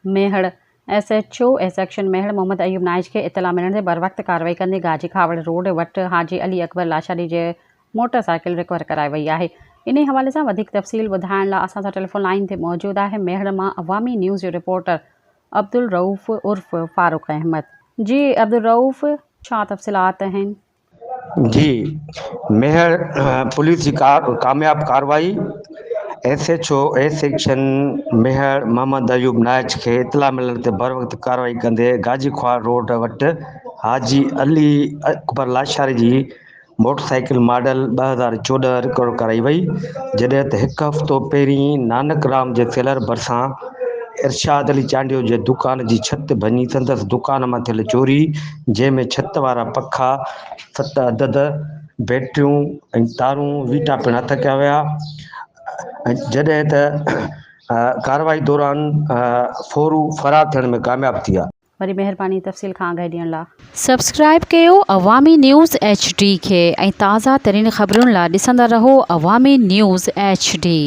Mehar, S H O A section Mehar Muhammad Ayub Naich کي اطلاع ملڻ تي بروقت ڪارروائي ڪندي گاجي کهاوڙ روڊ وٽ حاجي علي اڪبر لاشاري جي موٽر سائيڪل رڪور ڪرائي وئي آهي. انهي حوالي سان وڌيڪ تفصيل ٻڌائڻ لا اسان سان ٽيليفون لائين تي موجود آهي ميهڙ مان عوامي نيوز جو رپورٽر عبدالرئوف عرف فاروق احمد. جي عبدالرئوف ڇا تفصيلات آهن؟ جي ميهڙ پوليس جي ڪامياب ڪارروائي، S H O A section Mehar Muhammad Ayub Naich کي اطلاع ملڻ تي بروقت ڪارروائي ڪندي گاجي خواهه روڊ وٽ حاجي علي اڪبر لاشاري جي موٽر سائيڪل ماڊل 2014 رڪارڊ ڪرائي وئي، جڏهن ته هڪ هفتو پهرين نانڪ رام جي سيلر ڀرسان ارشاد علي چانڊيو جي دڪان جي ڇت ڀڃي سندس دڪان مان ٿيل چوري جنهن ۾ ڇت وارا پکا، ست عدد بيٽريون ۽ تارون ويٽا پڻ هٿ ڪيا ويا ۽ جڏهن ته ڪارروائي دوران ڦورو فرار ٿيڻ ۾ ڪامياب ٿي ويا. وري مهرباني تفصيل کان آگاهي ڏيڻ لا. سبسڪرائيب ڪيو عوامي نيوز ايڇ ڊي کي ۽ تازه ترين خبرن لا ڏسندا رهو عوامي نيوز ايڇ ڊي.